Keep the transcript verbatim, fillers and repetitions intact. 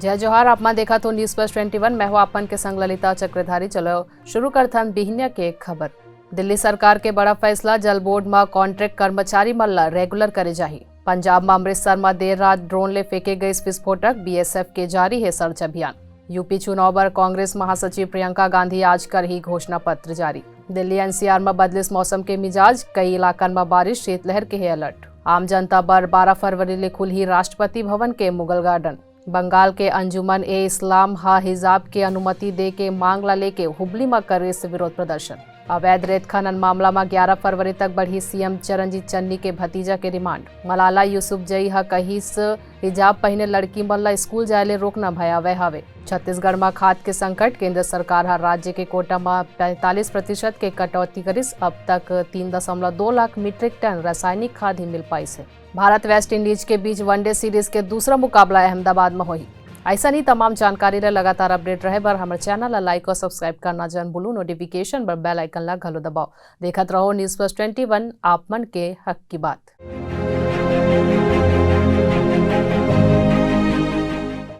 जय जोहार, आप मन देखत हो News Plus twenty one, मैं हूं आप मन के संग ललिता चक्रधारी। चलो शुरू करथन बिहनिया के खबर। दिल्ली सरकार के बड़ा फैसला, जल बोर्ड म कॉन्ट्रैक्ट कर्मचारी मन ल रेगुलर करे जाही। पंजाब म अमृतसर म देर रात ड्रोन ले फेंके गइस विस्फोटक, बीएसएफ के जारी हे सर्च अभियान। यूपी चुनाव बर कांग्रेस महासचिव प्रियंका गांधी आज करही घोषणा पत्र जारी। दिल्ली एनसीआर म बदलिस मौसम के मिजाज, कई इलाकन म बारिश, शीतलहर के हे अलर्ट। आम जनता बर बारह फरवरी ले खुलही राष्ट्रपति भवन के मुगल गार्डन। बंगाल के अंजुमन ए इस्लाम ह हिजाब के अनुमति दे के मांग ला लेके हुबली म करिस विरोध प्रदर्शन। अवैध रेत खनन मामला म ग्यारह फरवरी तक बढ़ही सीएम चरणजीत चन्नी के भतीजा के रिमांड। मलाला यूसुफजई ह कहिस, हिजाब पहिने लड़की मन ला स्कूल जाय ले रोकना भयावह हवे। छत्तीसगढ़ म खाद के संकट, केंद्र सरकार ह राज्य के कोटा म पैंतालीस प्रतिशत के कटौती करिस। अब तक तीन दशमलव दो लाख मीट्रिक टन रासायनिक खाद ही मिल पाइस हे। भारत वेस्ट इंडीज के बीच वनडे सीरीज के दूसरा मुकाबला अहमदाबाद म होही। अइसन ही तमाम जानकारी ल लगातार अपडेट रहे बर हमर चैनल ल लाइक और सब्सक्राइब करना झन भूलू। नोटिफिकेशन बर बेल आइकन ल घलो दबाओ। देखत रहो News Plus twenty one, आप मन के हक की बात।